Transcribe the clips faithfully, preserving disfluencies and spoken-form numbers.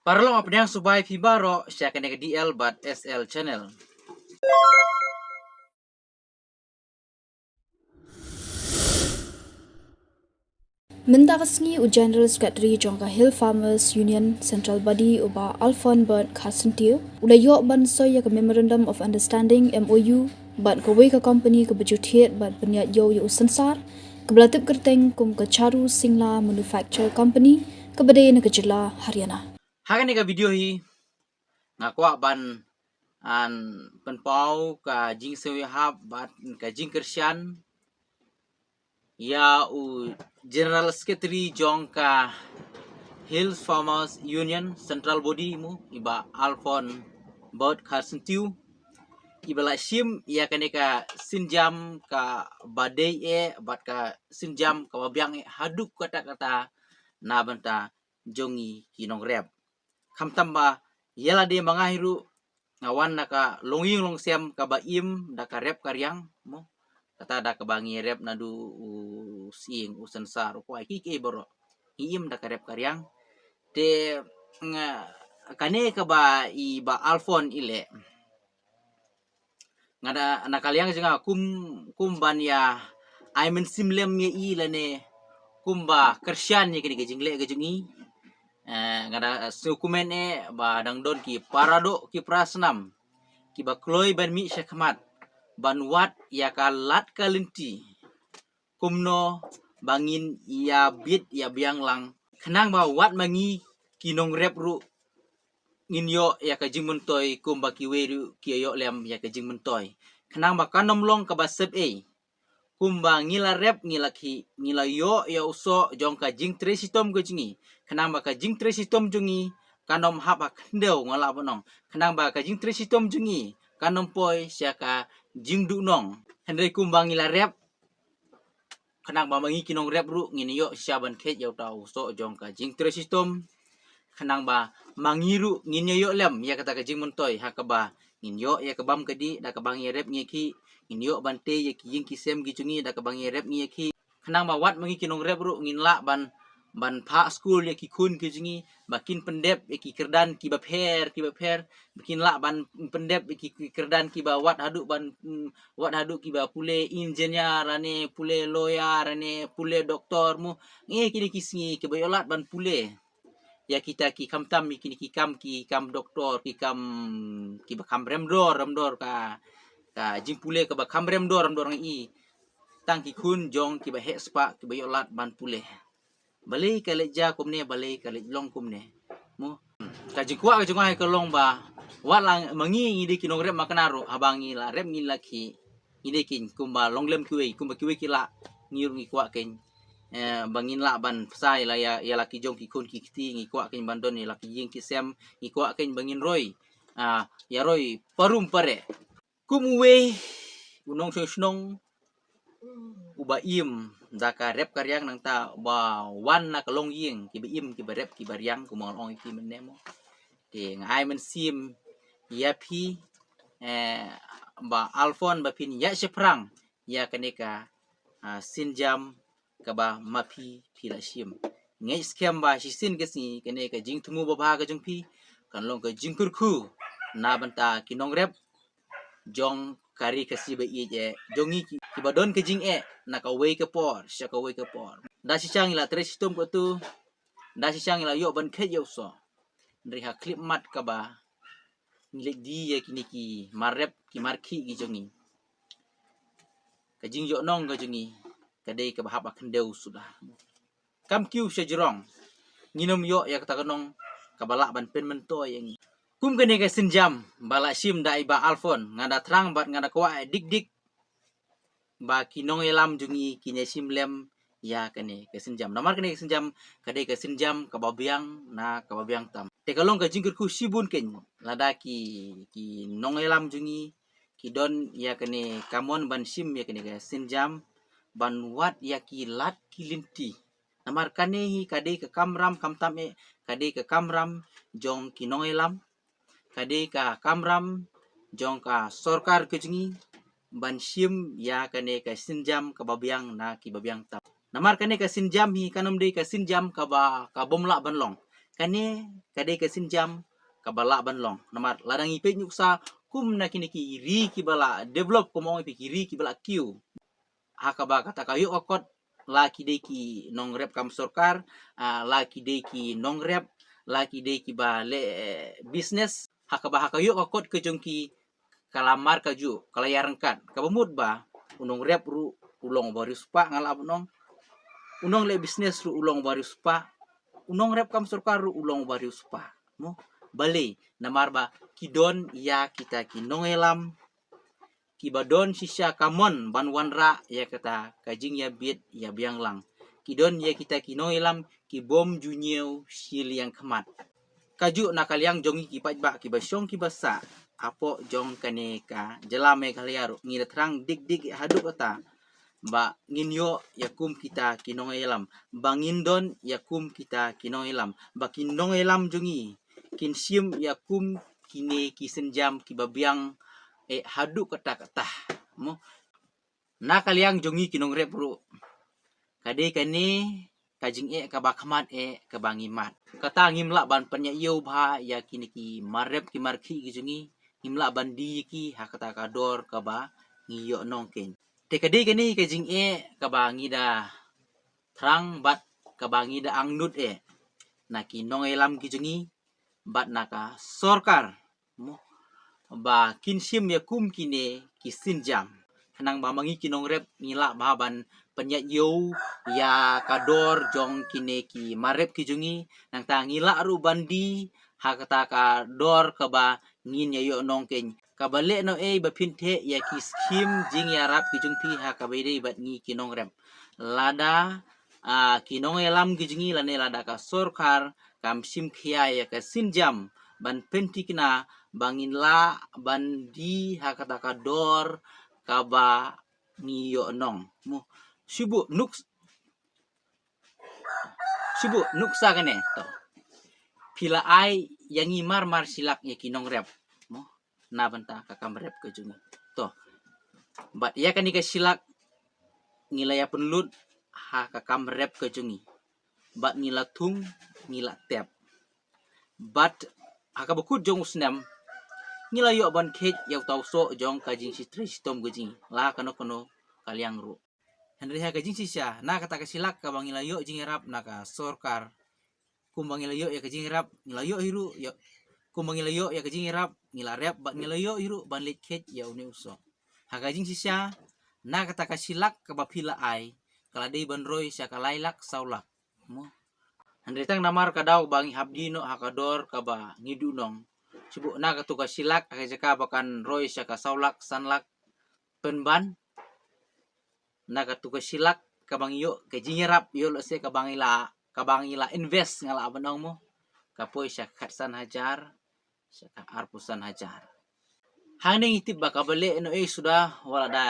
Paralok, ap niang subai phi baroh sha kane ka D L bad S L channel. Mynta ka sngi u General Secretary jong ka Hill Farmers Union Central Body, u Bah Alphonse Bert Kharsyntiew, u la ïoh ban soi ïa ka Memorandum of Understanding, M O U, bad kawei ka company kaba ju thied bad pynïaid ïew ïa u synsar, kaba la tip kyrteng kum ka Charu Singla Manufacture Company, kaba dei na ka jylla Haryana. Ha kane ka video hi nga kwah ban, ah, pynpaw ka jingsngewhap bad ka jingkyrshan ïa u General Secretary jong ka Hill Farmers Union Central Body mo, i Bah Alphonse Bert Kharsyntiew, iba la shim ïa kane ka sienjam kaba dei eh bad ka sienjam kaba biang eh haduh katta katta na bynta jong ngi ki nongrep. Khamtam ba ïa lade ma nga hi ruh nga wan na ka longïing longsem kaba im da ka rep ka riang mo. Kata da kaba ngi rep naduh u sying, u synsar, u kwai, kiei kiei baroh. Ngi im da ka rep ka riang. Te nga, kane kaba i Bah Alphonse i leh, nga da, na ka liang jong nga kum, kum ban ïa ai mynsiem lem ïa i lane kumba kyrshan ïa kane ka jingleh ka jong i. Eh, nga da, eh, sngewkmen eh ba dang don ki paradoh ki parasnam kiba kloi ban mih shakhmat ban wad ïa ka lad ka lynti kumno ba ngin ïa bit ïa biang lang, khnang ba wat ma ngi ki nongrep ruh ngin ïoh ïa ka jingmyntoi kumba kiwei ruh ki ïoh lem ïa ka jingmyntoi. Khnang ba kan ym long kaba sep ei. Kumba ngi la rep ngi la khih, ngi la ïoh ïa u soh jong ka jingtrei shitom ka jong ngi. Khnang ba ka jingtrei shitom jong ngi kan ym hap ha khyndew, nga lah ban ong. Khnang ba ka jingtrei shitom jong ngi kan ym poi sha ka jingduhnong. Hynrei kumba ngi la rep, khnang ba ma ngi ki nongrep ruh ngin ïoh shisha ban kheit ïa uta u soh jong ka jingtrei shitom. Khnang ba ma ngi ruh ngin ïa ïoh lem ïa kata ka jingmyntoi ha kaba ngin ïoh ïa ka bam ka dih da kaba ngi ïa rep ngi ïa khih, ngin ïoh ban tei ïa ki ïing ki sem ki jong ngi da kaba ngi ïa rep ngi ïa khih. Khnang ba wat ma ngi ki nongrep ruh ngin lah ban, ban phah skul ïa ki khun ki jong ngi ba kin pyndep ïa ki kyrdan kiba pher kiba pher, ba kin lah ban pyndep ïa ki, ki kyrdan kiba wad haduh ban, mm, wad haduh kiba pule engineer lane pule lawyer lane pule doktor mo. Ngi kine ki sngi kiba ïoh lad ban pule ïa kita ki, khamtam ïa kine ki kam, ki kam doktor, ki kam kiba kham remdor, remdor ka, ka jingpule kaba kham remdor, remdor ngi i. Tang ki khun jong kiba heh spah kiba ïoh lad ban pule. Balei ka leit jia kumne, balei ka leit long kumne? Mo, ka jingkwah ka jong nga ka long ba wat la ma ngi ngi dei ki nongrep ma kane ruh, haba ngi la rep ngi la khih, ngi dei kin kumba long lem kiwei, kumba kiwei ki lah, ngi ruh ngi kwah kin, eh, ba ngin lah ban pynshai la ïa, ïa la ki jong ki khun ki kti, ngi kwah kin ban don ïa la ki ïing ki sem, ngi kwah kin ba ngin roi, ah, ïa roi parum pareh. Kum uwei u nongshong shnong uba im da ka rep ka riang, nangta ba wan na ka longïing kiba im kiba rep kiba riang, kumba nga la ong ïa ki mynne mo. Te nga ai mynsiem ïa phi, eh, Bah Alphonse, ba phin ïaid shaphrang ïa kane ka, ah, sienjam kaba ma phi phi la shim. Ngeit skhem ba shisien ka sngi kane ka jingthmu babha ka jong phi kan long ka jingkyrkhu na bynta ki nongrep jong ka ri Khasi ba ïeit eh, jong ngi ki, kiba don ka jingeh na kawei ka por sha kawei ka por. Da shisha ngi la trei shitom katto, da shisha ngi la ïoh ban kheit ïa u soh. Hynrei ha khyllipmat kaba ngi leit die ïa kine ki mar rep ki mar khih ki jong ngi, ka jingïohnong ka jong ngi ka dei kaba hap ha khyndew suda. Kam kiew sha jrong, ngin ym ïoh ïa kata ka nong kaba lah ban pynmyntoi ïa ngi. Kum kane ka sienjam ba la shim da i Bah Alphonse, nga da thrang bad nga da kwah dik dik ba ki nongïalam jong ngi kin ïa shim lem ïa kane ka sienjam. Namar kane ka sienjam ka dei ka sienjam kaba biang na kaba biang tam. Te ka long ka jingkyrkhu shibun kein lada ki, ki nongïalam jong ngi ki don ïa kane ka mon ban shim ïa kane ka sienjam ban wad ïa ki lad ki lynti. Namar kane hi ka dei ka kamram, khamtam eh ka dei ka kamram jong ki nongïalam, ka dei ka kamram jong ka sorkar ka jong ngi ban shim ïa kane ka sienjam kaba biang na kiba biang tam. Namar kane ka sienjam hi kan ym dei ka sienjam kaba, ka bym lah ban long. Kane ka dei ka sienjam kaba lah ban long. Namar lada ngi peit nuksa kum na kine ki ri kiba la develop, kumno ngi peit ki ri kiba la kiew, ha kaba kata ka ïoh ka kot la ki dei ki nongrep kam sorkar, ah, la ki dei ki nongrep, la ki dei kiba leh, eh, business, ha kaba ha ka ïoh ka kot ka jong ki ka la mar kajuh, ka la ïaryngkat. Kaba mut ba u nongrep ruh u long uba riewspah, nga lah ban ong. U nongleh business ruh u long uba riewspah. U nongrep kam sorkar ruh u long uba riewspah. Mo, balei? Namar ba ki don ïa kita ki nongïalam kiba don shisha ka mon ban wanrah ïa kata ka jingïabit ïabiang lang. Ki don ïa kita ki nongïalam ki bym ju ñiew shiliang khmat. Kajuh na ka liang jong ngi ki paidbah kiba shong kiba sah hapoh jong kane ka jylla Meghalaya ruh, ngi da thrang dik dik haduh kata ba ngin ïoh ïa kum kita ki nongïalam, ba ngin don ïa kum kita ki nongïalam, ba ki nongïalam jong ngi kin shim ïa kum kine ki sienjam kiba biang, eh, haduh katta katta. Mo, na ka liang jong ngi ki nongrep ruh, ka dei kane ka jingeh kaba khmat eh kaba ngi mad. Kata ngim lah ban pynïaid ïew bha ïa kine ki marrep ki markhih ki jong ngi, ngim lah ban die ïa ki ha kata ka dor kaba ngi ïoh nongkeiñ. Te ka dei kane ka jingeh kaba ngi da thrang bad kaba ngi da angnud eh na ki nongïalam ki jong ngi bad na ka sorkar, mo, ba kin shim ïa kum kine ki sienjam. Khnang ba ma ngi ki nongrep ngi lah bha ban pynïaid ïew ïa ka dor jong kine ki marrep ki jong ngi, nangta ngi lah ruh ban die ha kata ka dor kaba ngin ïa ïoh nongkeiñ. Kaba leh noh ei ba phin theh ïa ki skhim jingïarap ki jong phi ha kaba ïadei bad ngi ki nongrep. Lada, ah, ki nongïalam ki jong ngi lane lada ka sorkar kam shim khia ïa ka sienjam ban pynthikna ba ngin lah ban die ha kata ka dor kaba ngi ïoh nong. Mo, shu buh nuk, shu buh nuksa kane to. Phi la ai ïa ngi mar mar shi lak ïa ki nongrep. Mo, na bynta ka kam rep ka jong ngi. To. Bad ïa kane ka shi lak ngi la ïa pynlut ha ka kam rep ka jong ngi. Bad ngi la thung, ngi la tep. Bad ha kaba kut jong u snem ngi la ïoh ban kheit ïa uta u soh jong ka jingshitrei shitom ka jong ngi la kano kano ka liang ruh. Hynrei ha ka jingshisha na kata ka shi lak kaba ngi la ïoh jingïarap na ka sorkar, kumba ngi la ïoh ïa ka jingïarap ngi la ïoh hi ruh ïa, kumba ngi la ïoh ïa ka jingïarap ngi la rep bad ngi la ïoh hi ruh ban leit kheit ïa une u soh. Ha ka jingshisha na kata ka shi lak kaba phi la ai ka la dei ban roi sha ka lai lak saw lak. Mo, hynrei tang namar ka daw ba ngi hap die noh ha ka dor kaba ngi duh nong, shu buh na katu ka shi lak ha ka jaka ba kan roi sha ka saw lak san lak, pynban na katu ka shi lak kaba ngi ïoh ka jingïarap ïoh lehse kaba ngi la, kaba ngi la invest nga lah ban ong mo, ka poi sha ka khatsan hajar sha ka arphew san hajar. Hangne ngi tip ba kaba leh noh ei suda wat la da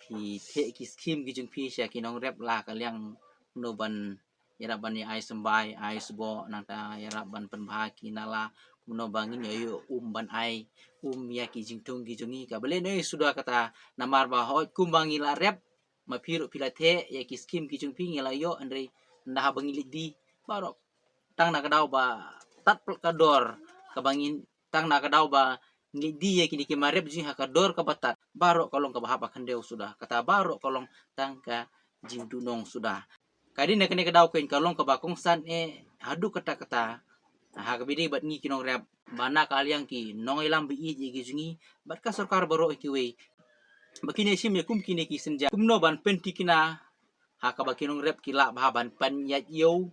phi theh ki skhim ki jong phi sha ki nongrep la ka liang kumno ban ïarap ban ïa ai symbai, ai sboh, nangta ïarap ban pynbha ki nala, kumno ba ngin ïoh um ban ai um ïa ki jingthung ki jong ngi. Kaba leh noh ei suda kata namar ba hooid kumba ngi la rep ma phi ruh phi la theh ïa ki skhim ki jong phi ngi la ïoh, hynrei ynda haba ngi leit die baroh tang na ka daw ba tad pat ka dor kaba ngin, tang na ka daw ba ngi leit die ïa kine ki marep jong ngi ha ka dor kaba tad, baroh ka long kaba hap ha khyndew suda, kata baroh ka long tang ka jingduhnong suda. Ka dei na kane ka daw keiñ ka long kaba kongsan eh haduh katta katta ha kaba ïadei bad ngi ki nongrep, ba na ka liang ki nongïalam ba ïeit ïa ki jong ngi bad ka sorkar baroh kiwei, ba kin ïa shim ïa kum kine ki sienjam kumno ban pynthikna ha kaba ki nongrep ki lah bha ban pynïaid ïew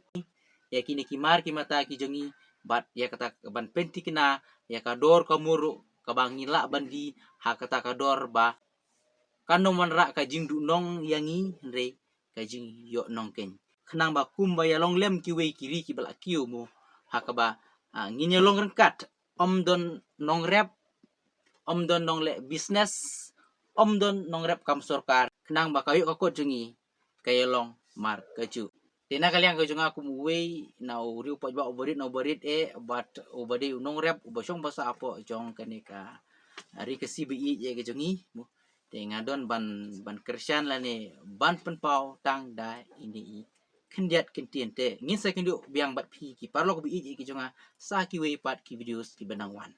ïa kine ki mar ki mata ki jong ngi, bad ïa kata ban pynthikna ïa ka dor ka mur ruh kaba ngi lah ban die ha kata ka dor ba kan ym wanrah ka jingduhnong ïa ngi hynrei ka jingïoh nongkeiñ. Khnang ba kumba ïa long lem kiwei ki ri kiba la kiew mo, ha kaba, ah, ngin ïa long ryngkat, ym don nongrep, ym don nongleh business, ym don nongrep kam sorkar, khnang ba ka ïoh ka kot jong ngi ka ïa long mar kajuh. Te na ka liang ka jong nga kum uwei na u riewpaidbah uba rit na uba rit eh bad uba dei u nongrep uba shong ba sah hapoh jong kane ka ri Khasi ba ïeit ïa ka jong ngi mo, te nga don ban, ban kyrshan lane ban pynpaw tang da ine i khyndiat kyntien te. Ngin sa ïakynduh biang bad phi ki paralok ba ïeit ki jong nga sa kiwei pat ki videos kiba nang wan.